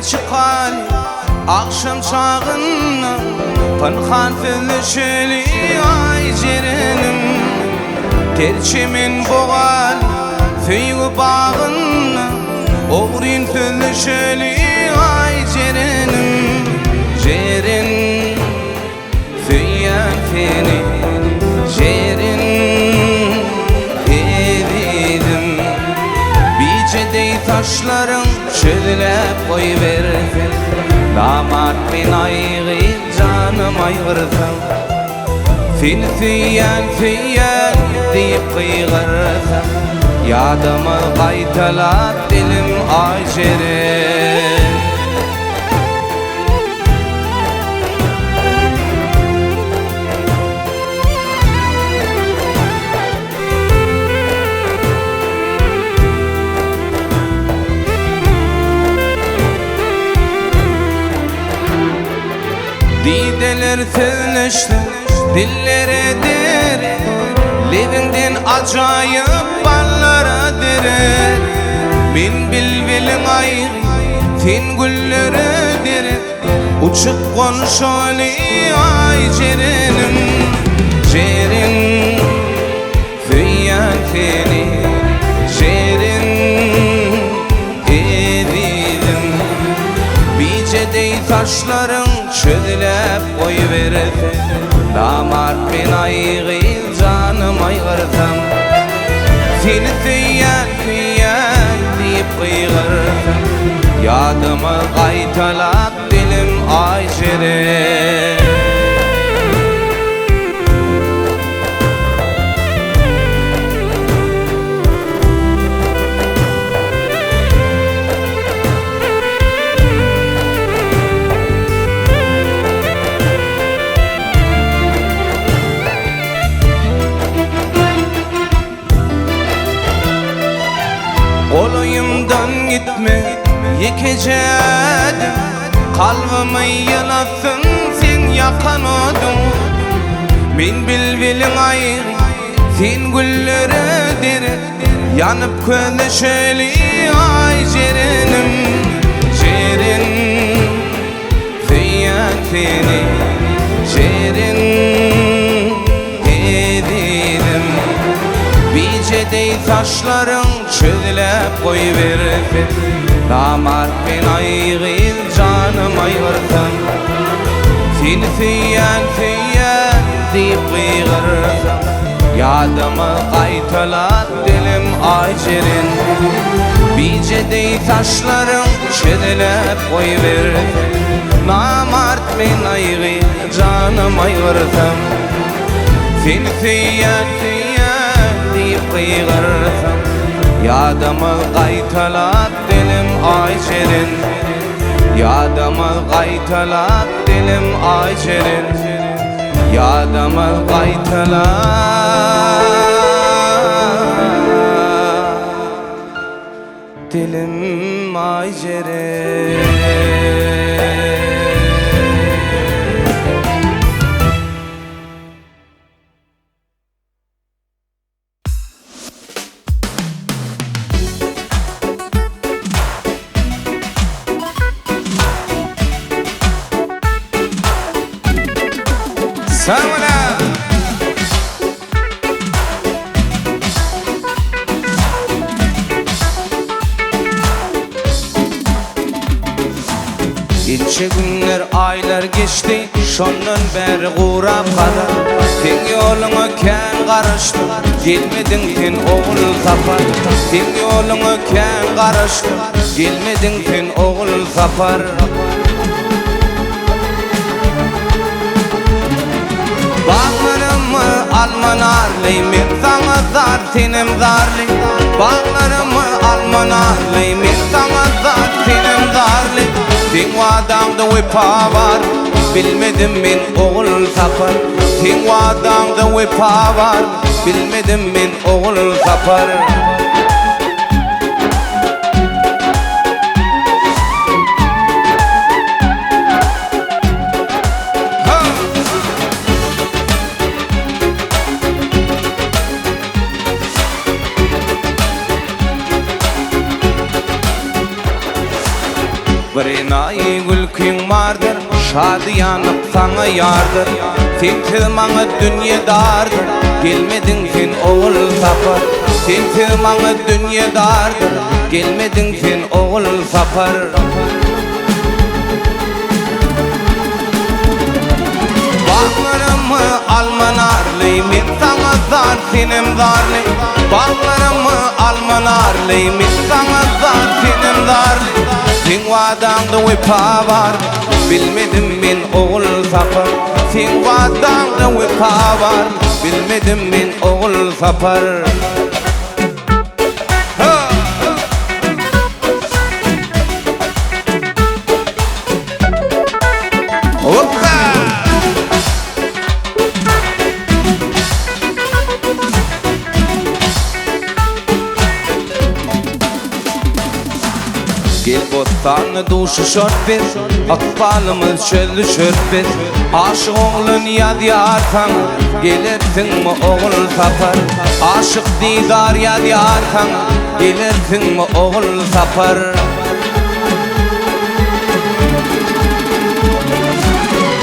çykaly Agşam çagynda Pynhan sözleşeli Aý jerenim Ter çemen bogaly Söýgi bagynda Ogryn sözleşeli Aý jerenim Jeren Söýýän seni Jerin Ezizim Bije deý saçlaryň çözläp goýberseň Namart men aý gyz janym aýgyrsaň Seni söýýän söýýän diýip gygyrsaň Ýadama gaýtalap dilim aý Jeren. Dideler sözleşse, dillere derek, Lebiňden ajaýyp ballara derek. Men bilbiliň aýry, sen güllere derek, Uçup gonşaly aý jerenim, Jeren, söýýän seni, Jeren, ezizim. Bije deý saçlaryň çözläp goýberse, Namart men aý gyz janym aýgyrsam. Seni söýýän, söýýän diýip gygyrsam, Ýadyma gaýtalap dilim aý jeren. Golaýymdan gitme ýekeje ädim Kalbymy ýylatsyn seň ýakan oduň Men bilbiliň aýry, sen güllere derek Ýanyp közleşeli aý jerenim, jeren Söýýän seni Jeren ezizim Bije deý saçlaryň çözläp goýberse Namart men aý gyz janym aýgyrsam Seni söýýän söýýän diýip gygyrsam Ýadyma gaýtalap dilim aý Jeren Bije deý saçlaryň çözläp goýberse Namart men aýgy janym aýgyrsam Seni söýýän söýýän diýip gygyrsam Ýadyma gaýtalap dilim aý Jeren Ýadyma gaýtalap dilim aý Jeren Ýadyma gaýtalap Dilim aý Jeren. Ençe günler aýlar geçdi Şondan bäri gurap gazar Seň ýoluňa kän garaşdym Gelmediň sen ogul sapar Seň ýoluňa kän garaşdym Gelmediň sen ogul sapar Baglarymy alma narly Men saňa zar senem zarly Baglarymy alma narly Men saňa zar senem zarly Seň wadaňda wepa bar Bilmedim men ogul sapar Seň wadaňda wepa bar Bilmedim men ogul sapar. Bir bardyr, Şadyýanlyk saňa ýardyr. Sensiz maňa dünýe dardyr, Gelmediň sen ogul Sapar. Sensiz maňa dünýe dardyr, Gelmediň sen ogul Sapar. Baglarymy alma narly, Men saňa zar, senem zarly. Baglarymy alma narly, Men saňa zar, senem zarly. Seň wadaňda wepa bar, Bilmedim men ogul Sapar. Seň wadaňda wepa bar, Bilmedim men ogul Sapar. Gel bossanda duşuşar biz, Ykbalymyz çözlüşer biz. Aşyk oglan ýazýarsaň, Gelersiňmi ogul Sapar? Aşyk didar ýazýarsaň, Gelersiňmi ogul Sapar?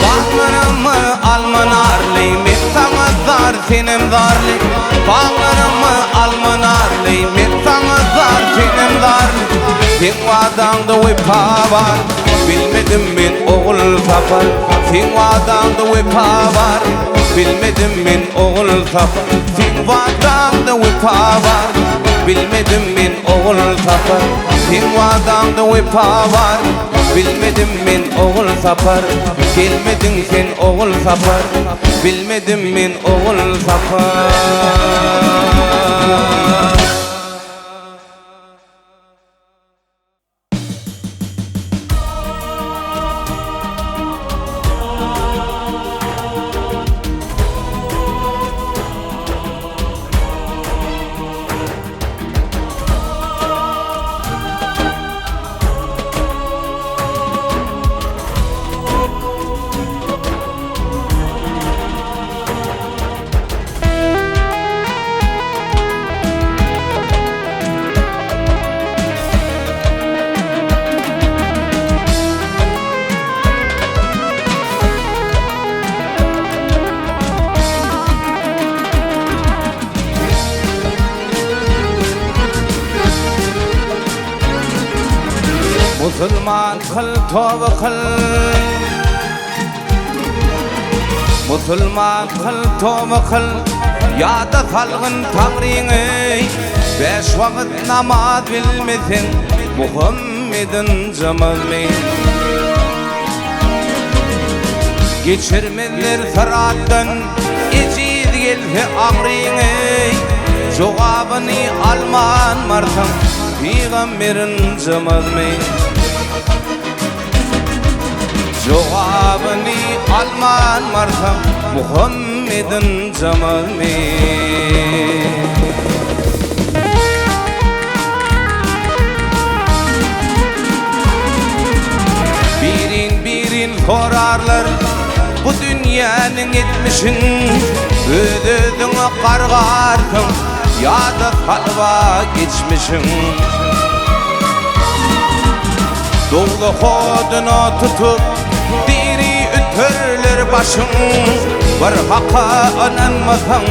Baglarymy alma narly, Men saňa zar, senem zarly. Baglarymy alma narly, Men saňa zar, senem zarly. Seň wadaňda wepa bar, Bilmedim men ogul Sapar. Seň wadaňda wepa bar, Bilmedim men ogul Sapar. Seň wadaňda wepa bar, Bilmedim men ogul Sapar. Seň wadaňda wepa bar, Bilmedim men ogul Sapar. Gelmediň sen ogul Sapar, Bilmedim men ogul Sapar. Musulman kyl toba kyl Musulman kyl toba kyl Ýada salgyn Taňryňy Bäş wagt namaz bilmeseň Muhammed ynjamazmy Geçirmezler syratdan Ejiz gelse agryňy Jogabyny alman barsaň Pygamber ynjamazmy Jogabyny alman barsaň Muhammed ynjamazmy Birin-birin sorarlar bu dünýäniň etmişin Öz-özüňe gargarsyň ýa-da salyba geçmişiň Dowzah oduna tutup diri üterler başyň Bir haka ynanmasaň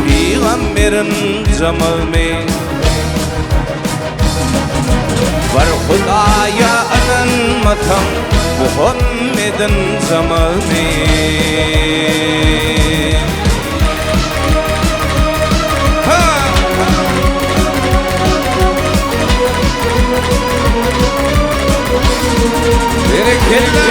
pygamber ynjamazmy Bir Hudaýa ynanmasaň Muhammed ynjamazmy Berekella!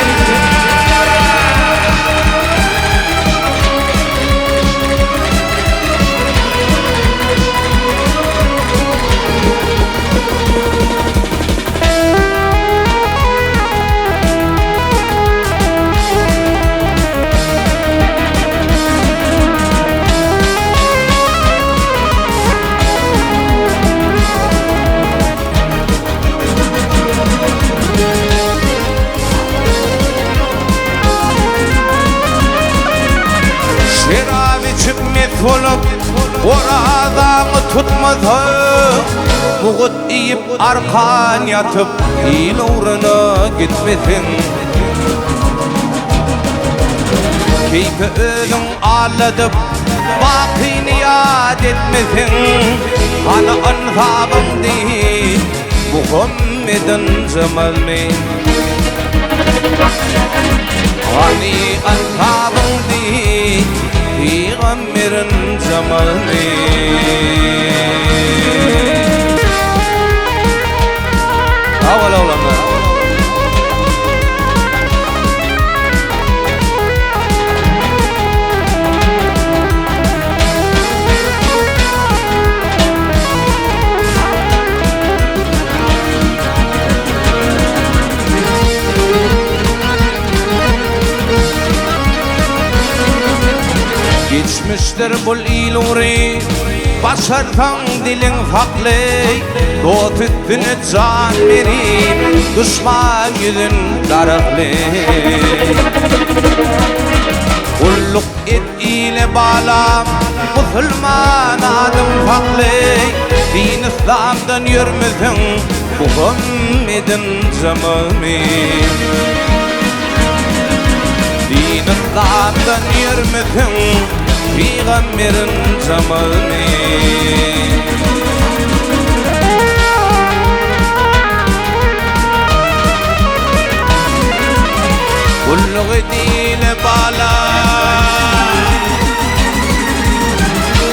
Şerap içip mes bolup, orazaňy tutmasaň, Mugut iýip arkan ýatyp, il ugruna gitmeseň. Keýpe özüň aldadyp, Bakyny ýat etmeseň, Hany ynsabyň diý, Muhammet ynjamazmy? Hany ynsabyň diý, Pygamber ynjamazmy? Sag bol oglanlar. Geçmişdir bul il ugry, Başarsaň diliň sakly, Dost üstüne jan berip, Duşman ýüzün daragly. Gulluk et ile balam, Musulman adyň sakly, Din yslamdan ýörmeseň, Muhammediň jamaly. Din yslamdan ýörmeseň, Pygamberiň jamaly. Gulluk et ile bala.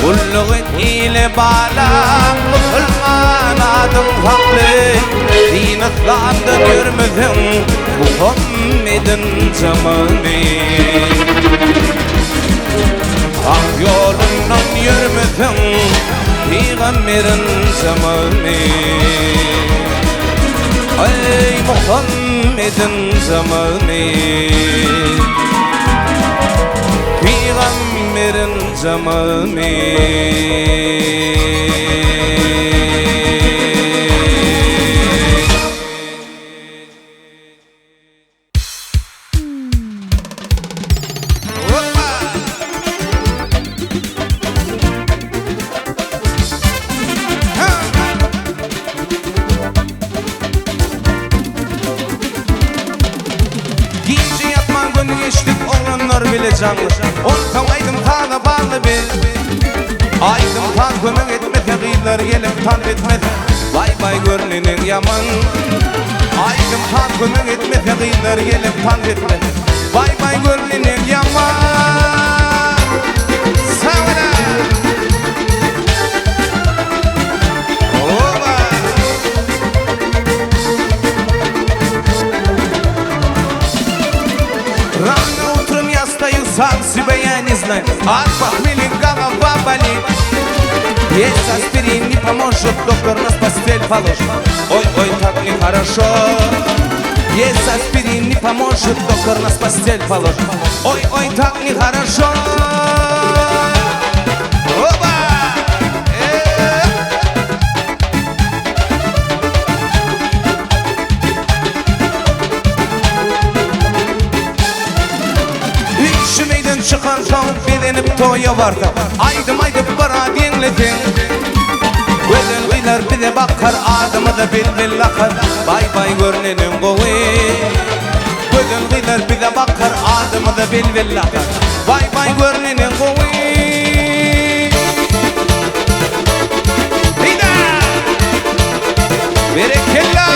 Gulluk et ile bala, Musulman adyň sakly, Din yslamdan ýörmeseň, Muhammediň jamaly. Hak ýolundan ýörmeseň, Pygamberiň jamaly. Eý, Muhammediň jamaly. Pygamberiň jamaly. Gije ýatman gün geçdik oglanlar bile jaňly Onsoň aýdym saza bagly biz Aýdym saz kömek etmese gyzlar gelip tans etmese Baý baý görneniň ýaman Aýdym saz kömek etmese gyzlar gelip tans etmese Baý baý görneniň ýaman Sag Oba! Рано утром я стою сам себя я не знаю От похмелья голова болит Есть аспирин не поможет, доктор нас в постель положит Ой-ой, так нехорошо Есть аспирин не поможет, доктор нас в постель положит Ой-ой, так нехорошо Оба! Э! Üýşmeýden çykansoň bezenip toýa barsak, Aýdym aýdyp biraz ýeňleseň. Gözel gyzlar bize bakar, adymyza bilbil lakar, Baý-baý görneniň gowy. Gözel gyzlar bize bakar, adymyza bilbil lakar, Baý-baý görneniň gowy. Heýda! Berekella!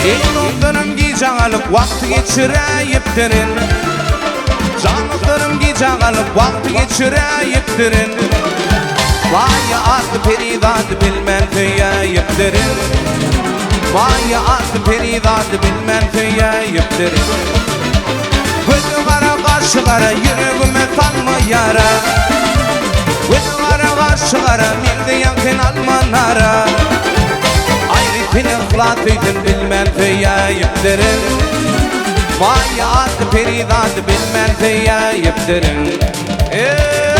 Eý dostlarym gijä galyp wagty geçiräýipdirin Jan dostlarym gijä galyp wagty geçiräýipdirin Maýa atly perizady bilmän söýäýipdirin Maýa atly perizady bilmän söýäýipdirin Gözi gara gaşy gara ýüregime salma ýara Gözi gara gaşy gara meňzeýäň sen alma nara Aýry seni yhlas söýsem bilmän söýäýipdirin Maýa atly perizady bilmän söýäýipdirin Eee.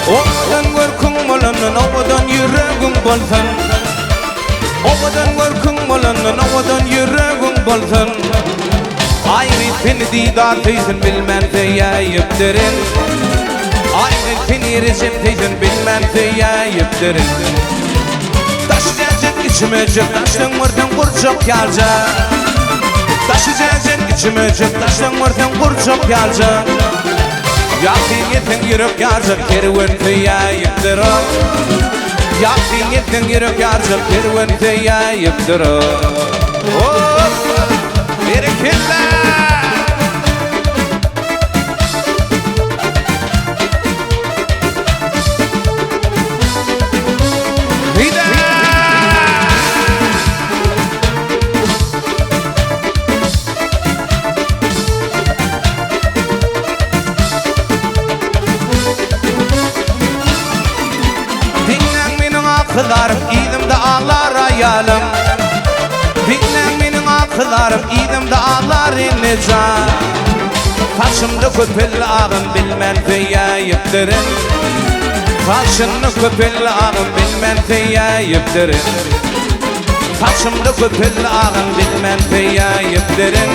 Owadan görküň bolandan owadan ýüregiň bolsun. Owadan görküň bolandan owadan ýüregiň bolsun. Aýry seni didar söýsün bilmän söýäýipdirin. Aýry seni Rejep söýsün bilmän söýäýipdirin. Daş jäjek içime jek daşdan görseň gurjak ýalja. Daşy jäjek içime jek daşdan görseň gurjak ýalja. Ýakyn gelseň ýürek ýarjak kerwen söýäýipdir. Ýakyn gelseň ýürek ýarjak kerwen söýäýipdir. Hop! Berekella! Heýdä! Diňläň meniň akylarym, yzymda aglar aýalym. Diňläň meniň akylarym, yzymda aglar enejan. Saçymda köpelli agym bilmän söýäýipdirin. Saçynda köpelli agym bilmän söýäýipdirin. Saçymda köpelli agym bilmän söýäýipdirin.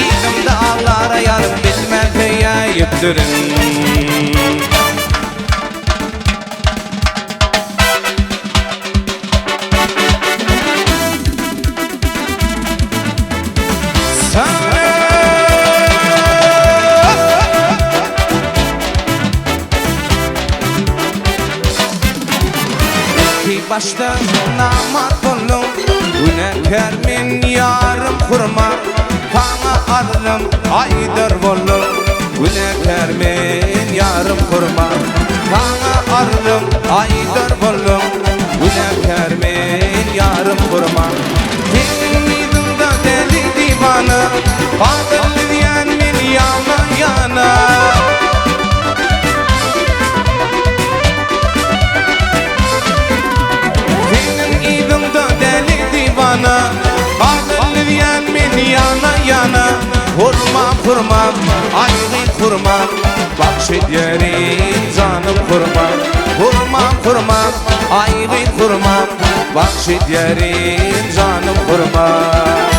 Yzymda aglar aýalym bilmän söýäýipdirin. Ilki başda namart boldum, Günäkär men ýarym hurma, Saňa arzym aýdar boldum, Günäkär men ýarym hurma, Saňa arzym aýdar boldum, Günäkär men ýarym hurma. Seniň yzyňda däli diwana, Pagal üzýän men ýana-ýana. Seniň yzyňda däli diwana, Pagal üzýän men ýana-ýana. Hurmam, hurmam, aýgy hurmam, Bagş edýärin janym hurmam. Hurmam, hurmam, aýgy hurmam, Bagş edýärin janym hurmam.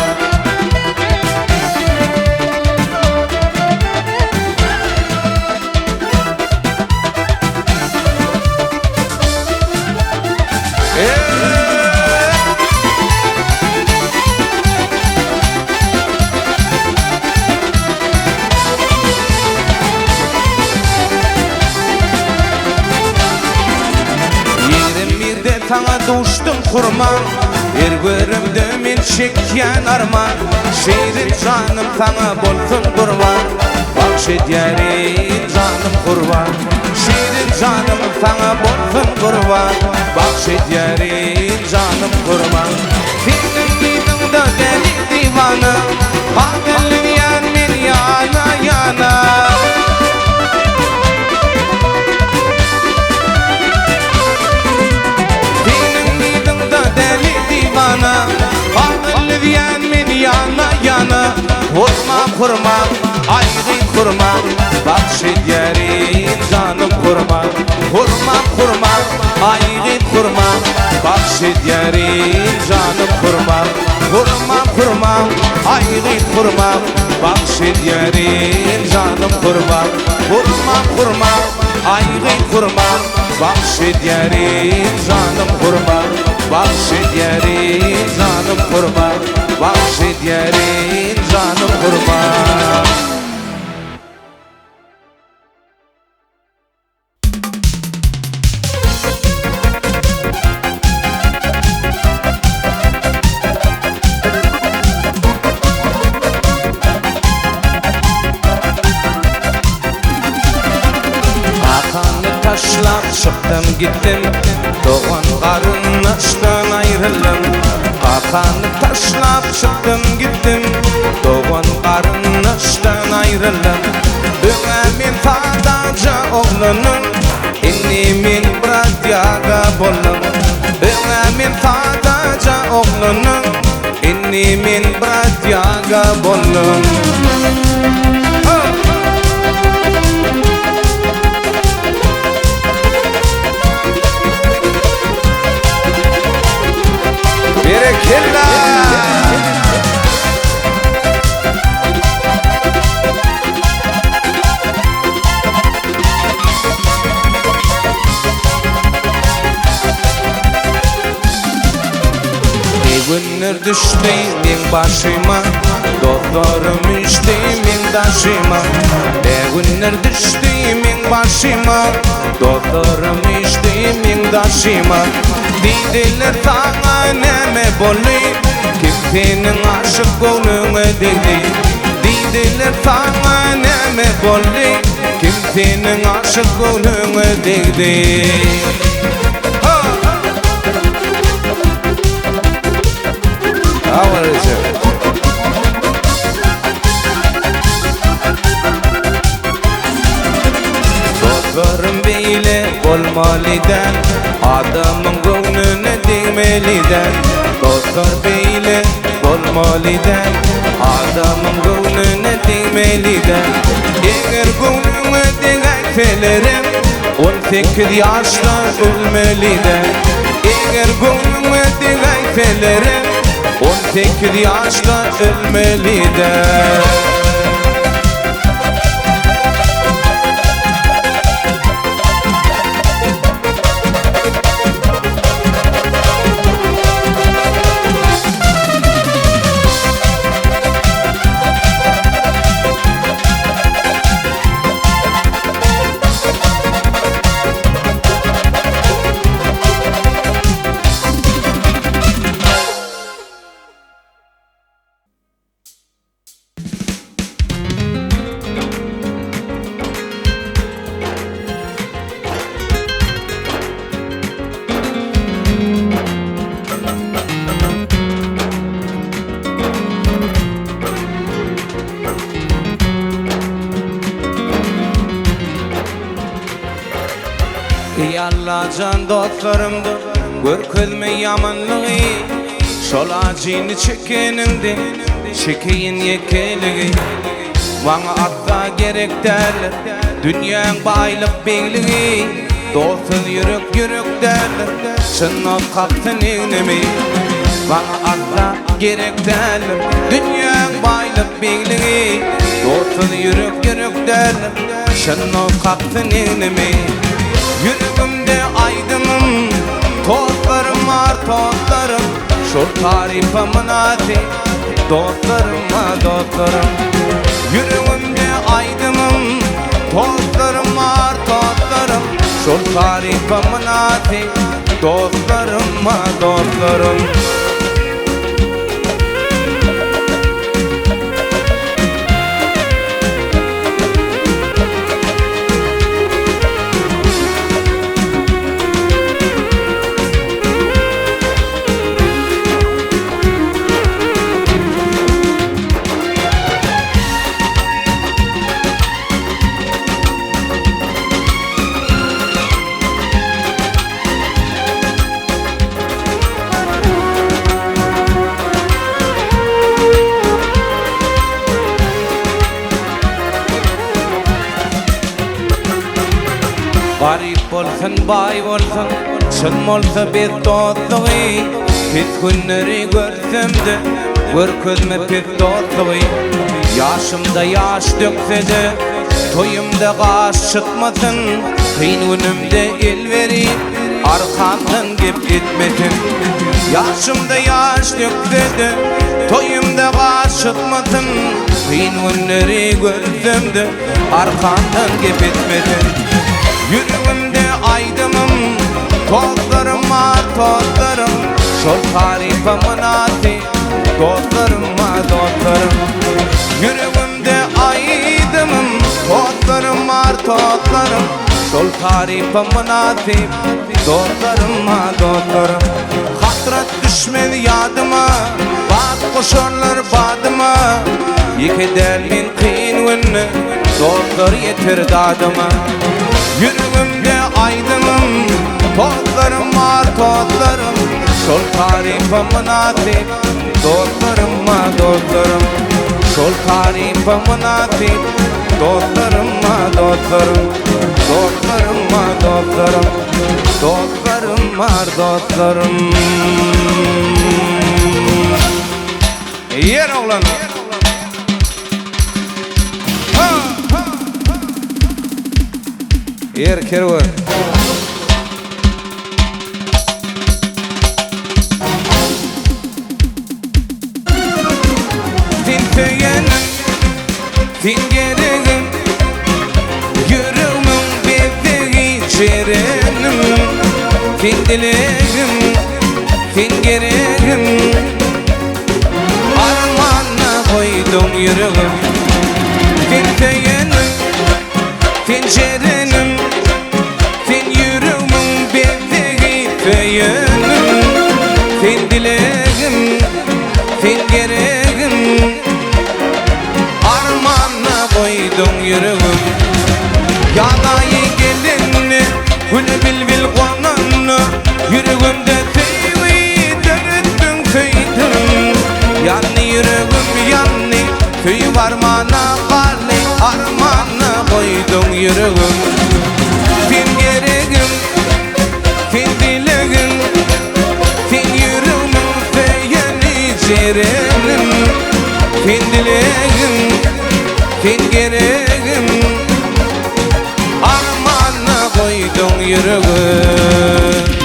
Ýigrimi birde saňa duşdum hurma, Her göremde men çekýän arman, Şirin janym saňa bolsun gurban, Bagş edýärin janym gurban, Şirin janym saňa bolsun gurban, Bagş edýärin janym gurban. Seniň yzyňda däli diwana, Pagallanýan men ýana-ýana. Seniň yzyňda däli diwana, Pagallanýan men ýana-ýana. Hurmam, hurmam, aýry hurmam, Bagş edýärin janym hurmam. Hurmam, hurmam, aýry hurmam, Bagş edýärin janym hurmam. Hurmam, hurmam, aýry hurmam, Bagş edýärin janym hurmam. Hurmam, hurmam, aýry hurmam, Bagş edýärin janym hurmam. Bagş edýärin janym hurmam, Bagş edýärin janym hurmam. Kakamy taşlap çykdym gitdim, Dogan garyndaşdan aýryldym. Kakamy taşlap çykdym gitdim, Dogan garyndaşdan aýryldym. Öňä men sadaja oglanym, Indi men brodýaga boldum. Öňä men sadaja oglanym, Indi men brodýaga boldum. düşdi meň başyma, Dostlarym üýşdi meň daşyma. Ne günler düşdi meň başyma, Dostlarym üýşdi meň daşyma. Diýdiler saňa näme boldy, Kim seniň aşyk göwnüňe degdi? Diýdiler saňa näme boldy, Kim seniň aşyk göwnüňe degdi? Ha! Dostlarym beýle bolmaly däl, Adamyň göwnüne degmeli däl. Dostlar beýle bolmaly däl, Adamyň göwnüne degmeli däl. Eger göwnüňe degäýselerem, 18 ýaşda ölmeli däl. Eger göwnüňe degäýselerem, 18 ýaşda ölmeli däl. Eý Allajan dostlarymda görkezme ýamanlygy Şol ajyny çekeniňde çekeýin ýekeligi Maňa asla gerek däldir dünýäň baýlyk begligi Dostsuz ýürek ýürek däldir çyn dost kaksyn egnimi Maňa asla gerek däldir dünýäň baýlyk begligi Dostsuz ýürek ýürek däldir çyn dost kaksyn egnimi Ýüregimde aýdymym Dostlarym bar dostlarym Şol tarypa mynasyp Dostlarym bar dostlarym Ýüregimde aýdymym Dostlarym bar dostlarym Şol tarypa mynasyp Dostlarym bar dostlarym. Garyp bolsun, baý bolsun, çyn bolsa biz dostlugy, Pis günleri görsemde, görkezme pis dostlugy. Ýaşymda ýaş dökse-de, toýumda gaş çytmasyn, Kyn günümde el berip, arkamdan gep etmesin. Ýaşymda ýaş dökse-de, toýumda gaş çytmasyn, Kyn günleri görsemde, arkamdan gep etmesin. Ýüregimde aýdymym, dostlarym bar, dostlarym, Şol tarypa mynasyp, dostlarym bar, dostlarym. Ýüregimde aýdymym, dostlarym bar, dostlarym, Şol tarypa mynasyp, dostlarym bar, dostlarym. Hasrat düşmez ýadyma, bat goşarlar badyma, Ýeke däl men kyn günde, dostlar ýeter dadyma. Ýüregimde aýdymym, dostlarym bar, dostlarym, Şol tarypa mynasyp, dostlarym bar, dostlarym. Şol tarypa mynasyp, dostlarym bar, dostlarym. Dostlarym bar, dostlarym, dostlarym bar, dostlarym. Ýer oglan. Ha! Ýer kerwen. Sen geregim Ýüregmiň bezegi jerenim Sen dilegim Sen geregim Armana goýduň ýüregim Sen söýenim Sen jerenim Sen ýüregmiň bezegi söýenim Sen dilegim Sen geregim Armana goýduň ýüregim Ýaz aýy gelende Güle bilbil gonanda Ýüregimde söýgi döretdiň söýdüm Ýandy ýüregim ýandy Söýüp armana galdy Armana goýduň ýüregim Sen geregim Sen dilegim Sen ýüregmiň söýeni jerenim Sen dilegim Sen geregim Armana goýduň ýüregim.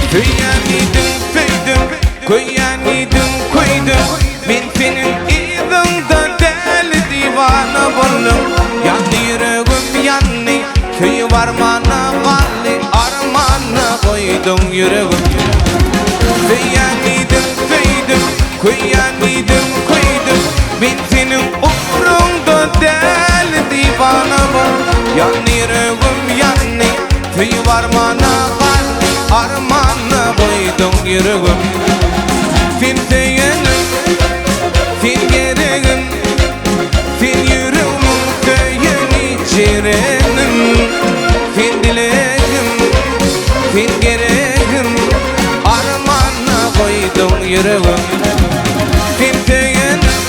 Söýýän diýdiň, söýdüm, köýýän diýdiň, köýdüm. Men seniň yzyňda däli diwana boldum. Ýandy ýüregim ýandy, söýüp armana galdy, armana goýduň ýüregim. Söýýän diýdiň, söýdüm, köýýän diýdiň, köýdüm. Men seniň ugruňda däli diwana boldum. Ýandy ýüregim ýandy, söýüp armana galdy, armana goýduň ýüregim. Sen söýenim, sen geregim, sen ýüregimiň söýeni jerenim. Sen dilegim, sen geregim, armana goýduň ýüregim. Sen söýenim,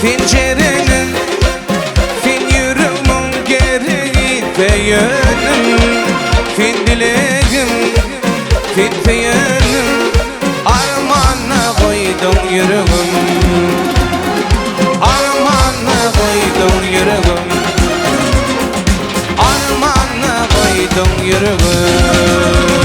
sen jerenim, sen ýüregimiň geregi söýenim. Sen dilegim, sen söýenim, armana goýduň ýüregim. Armana goýduň ýüregim. Armana goýduň ýüregim.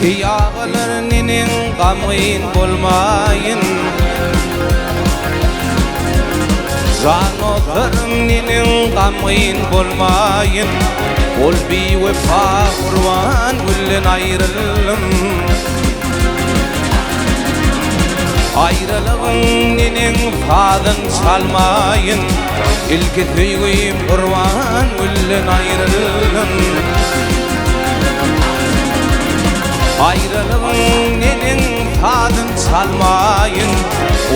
Ýagylar neneň gamgyn bolmaýyn Jan dostlarym neneň gamgyn bolmaýyn Ol biwepa Gurban gülden aýryldym Aýralygyň neneň sazyn çalmaýyn Ilki söýgim Gurban gülden aýryldym Aýralygyň neneň sazyn çalmaýyn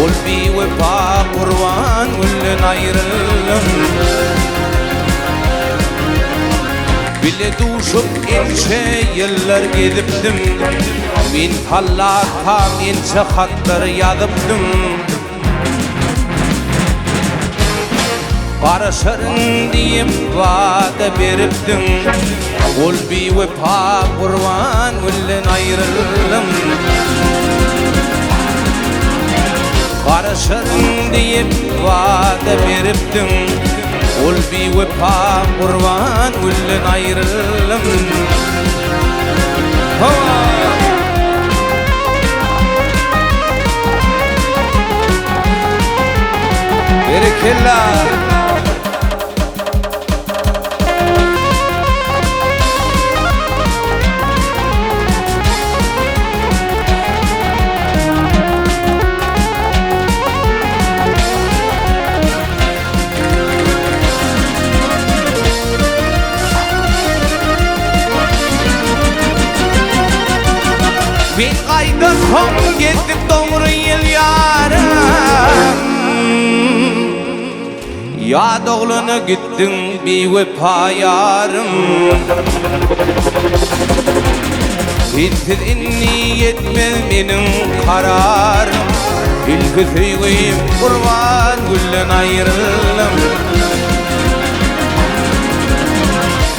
Ol biwepa Gurban gülden aýryldym Bile duşup ençe ýyllar gezipdim Men sallarkam ençe hatlar ýazypdym Garaşaryn diýip wada beripdiň Ol biwepa Gurban gülden aýryldym Garaşaryn diýip wada beripdiň Ol biwepa Gurban gülden aýryldym Hawa! Berekella! Men gaýdasam gezdik dogry ýyl ýarym. Ýat oglana gitdiň biwepa ýarym. Sensiz indi ýetmez meniň kararym. Ilki söýgim Gurban gülden aýryldym.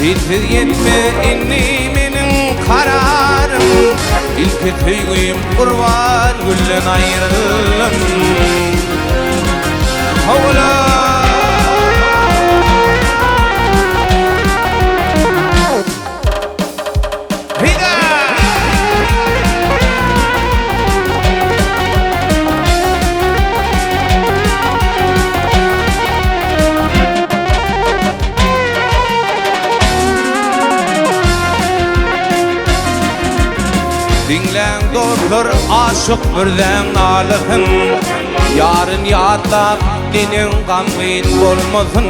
Sensiz ýetmez indi meniň kararym. Ilki söýgim Gurban gülden aýryldym. Howala! Hida! Diňläň dostlar aşyk mürzäň nalasyn Ýaryn ýatlap neneň gamgyn bolmasyn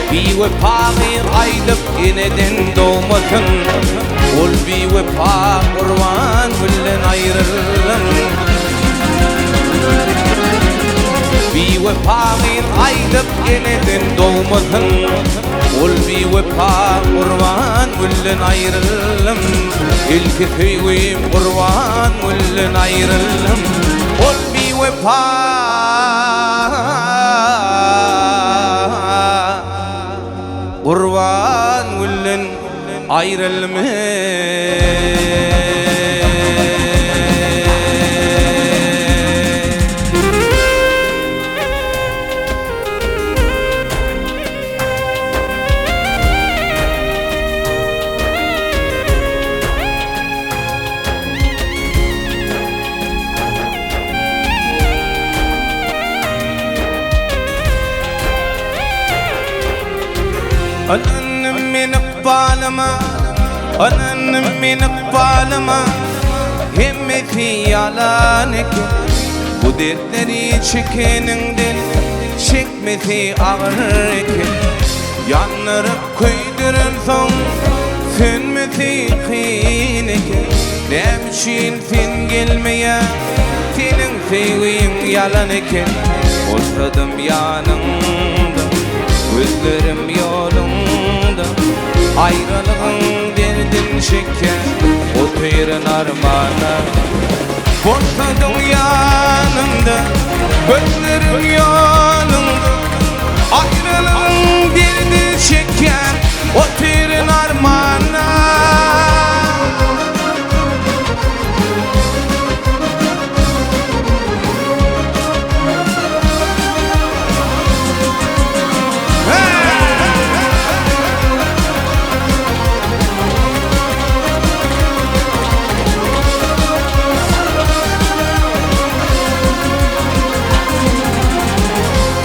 Biwepagy aýdyp eneden dogmasyn Ol biwepa Gurban gülden aýryldym Biwepagy aýdyp eneden dogmasyn Ol biwepa Gurban gülden aýryldym Ilki söýgim Gurban gülden aýryldym Ol biwepa Gurban gülden aýrylmy. Ynandym men ykbalyma, ynandym men ykbalyma, Hemmesi ýalan eken. Bu dertleri çekeniňden çekmesi agyr eken. Ýandyryp köýdürensoň sönmesi kyn eken. Näme üçin sen gelmeýäň, seniň söýgiň ýalan eken. Bolsadym ýanyňda, gözlerim ýoluňda, Aýralygyň derdin çekýän, otyryn armana. Bolsadyň ýanymda, gözlerim ýoluňda, Aýralygyň derdin çekýän, otyryn armana.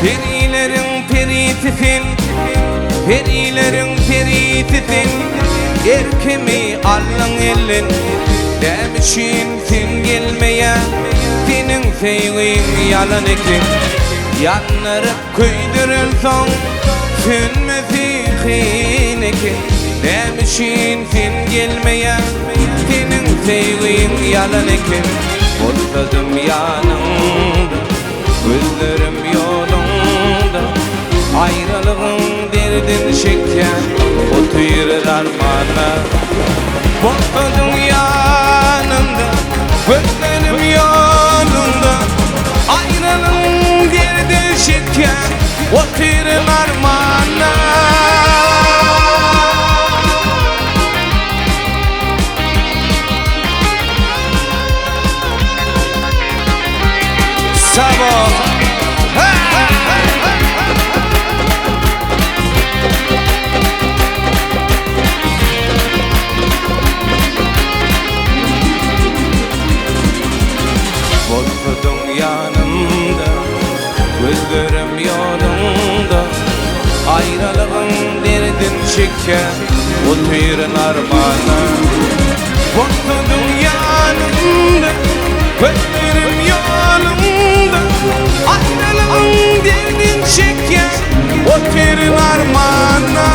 Perileriň perisi sen, perileriň perisi sen, Erkimi aldyň elden, näme üçin sen gelmeýäň, Seniň söýgiň ýalan eken, ýandyryp Köýdürensoň sönmesi kyn eken. Näme üçin sen gelmeýäň? Seniň söýgiň ýalan eken. Bolsadym ýanyňda, gözlerim ýoluňda. Aýralygyň derdin çekýän, otyryn armana. Bolsadyň ýanymda, gözlerim ýoluňda. Aýralygyň derdin çekýän, otyryn armana. Sag bol! Bolsadyň. Bolsadyň ýanymda, gözlerim ýoluňda, Aýralygyň derdin çekýän otyryn armana. Bolsadyň ýanymda, gözlerim ýoluňda, Aýralygyň derdin çekýän otyryn armana.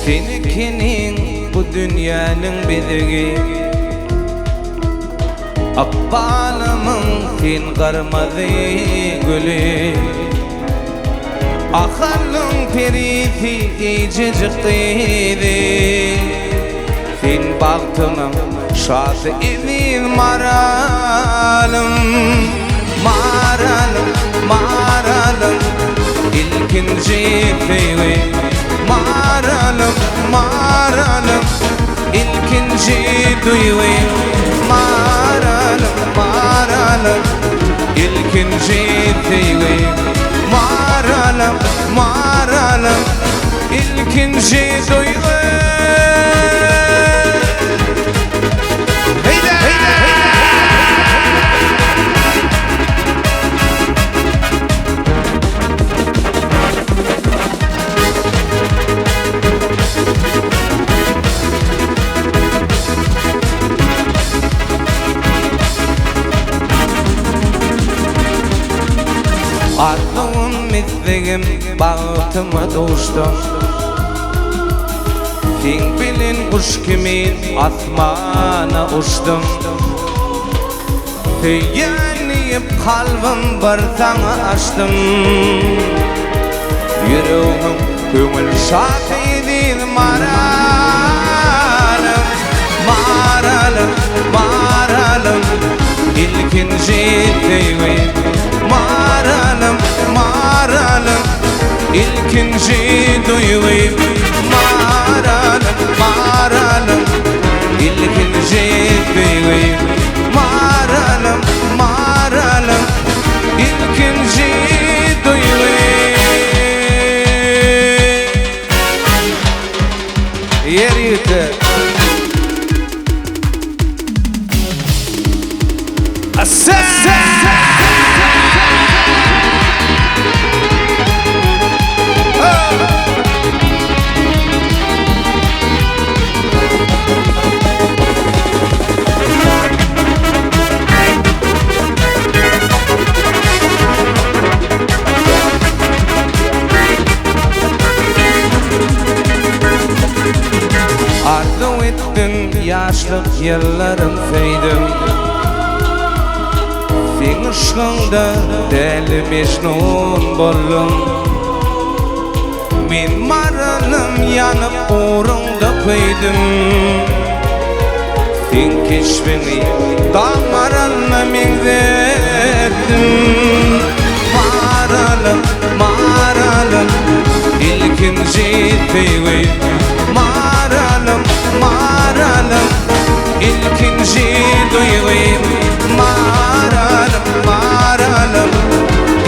Sen ekeniň bu dünýäniň bezegi Ykbalymyň sen gyrmyzy güli Ahalyň perisi eýjejik gyzy Sen bagtymyň şasy eziz Maralym Maralym, Maralym Ilkinji söýgi Maralym, Maralym Ilkinji duýgy Maralym, Maralym Ilkinji söýgi Maralym, Maralym Ilkinji duýgy Heýde! Arzuwym, islegim, bagtyma duşdum. Seň bilen guş kimin asmana uçdum. Söýýän diýip kalbym bir saňa açdym. Ýüregimiň köňül şasy eziz Maralym, Maralym, Maralym, ilkinji söýgi. Maralym, Maralym, ilkinji duýgy. Maralym, Maralym, ilkinji söýgi. Maralym, Maralym, ilkinji duýgy. Ýer ýigitler. Arzuw etdim ýaşlyk ýyllarym söýdüm Seň yşgyňda däli Mejnun boldum Men maralym ýanyp ugruňda köýdüm Seň keşbiňi dag maralyna meňzetdim Maralym, maralym, ilkinji söýgi Maralym, maralym, ilkinji duýgy Maralym, maralym,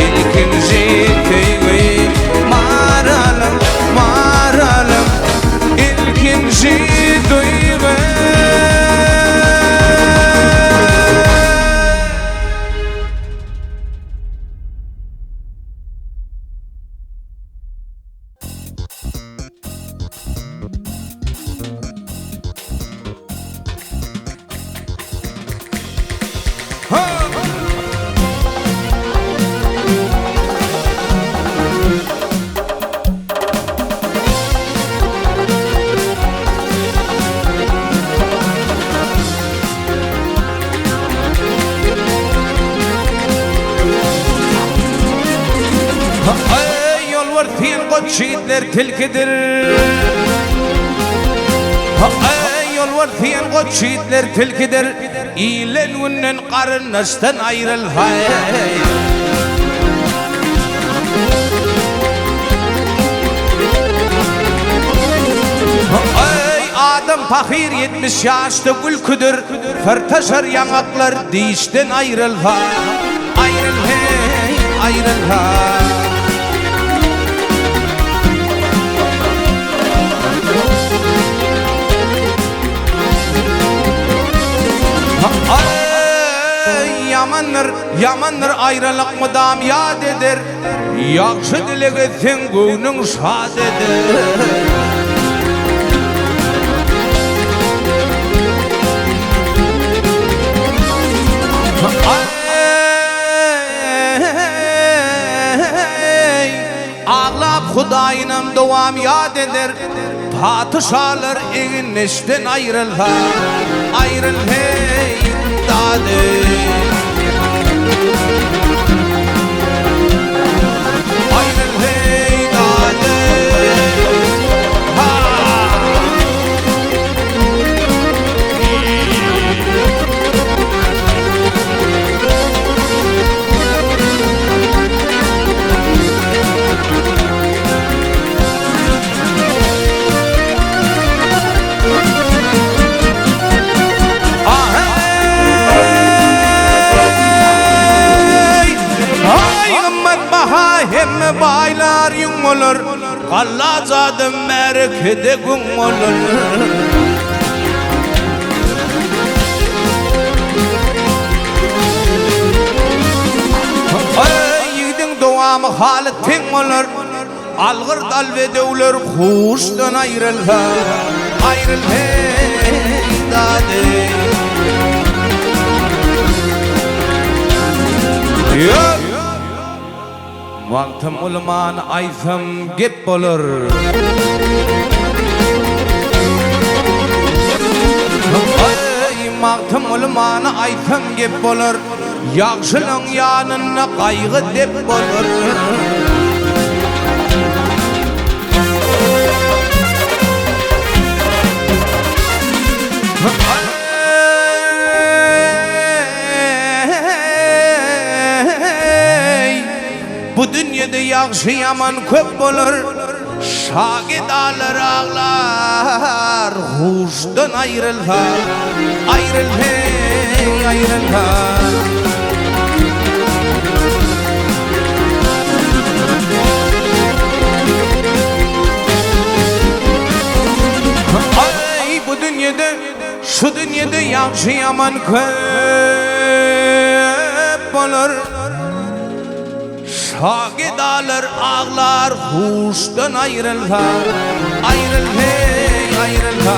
ilkinji söýgi Maralym, maralym, ilkinji duýgy. goç ýigitler tilkidir. Eý, ýolbars diýen goç ýigitler tilkidir. Iýlen günden garyndaşdan aýrylsa. Eý, adam pahyr 70 ýaşda gülküdir. Syrtaşar ýaňaklar dişden aýrylsa. Aýryl heý, aýryl ha. Aý, ýamandyr, ýamandyr aýralyk mydam ýat eder. Ýagşy dileg etseň göwnüň şat eder. Eý, aglap Hudaýynam dowam ýat eder, Patyşalar egindeşden aýrylsa, aýryl heý, dady. Aýryl heý, dady. Ha! Aheý! Aý gymmat baha hemme baýlar ýüň bolar, Gallaç adam märekede güň bolar. Eý, ýigidiň dowamy haly teň bolar, Algyr dal bedewler huşdan aýrylsa, Aýryl heý, dady. Ýok! Magtymguly-many aýtsam gep bolar. Eý, Magtymguly-many aýtsam gep bolar. Ýagşylaň ýanynda gaýgy dep bolar. Eý, bu dünýede ýagşy-ýaman köp bolar, Şa-gedalar aglar, huşdan aýrylsa, Aýryl heý, aýrylsa. Eý, bu dünýede Şu dünýede ýagşy-ýaman köp bolar. Şa-gedalar aglar huşdan aýrylsa, Aýryl heý, aýrylsa.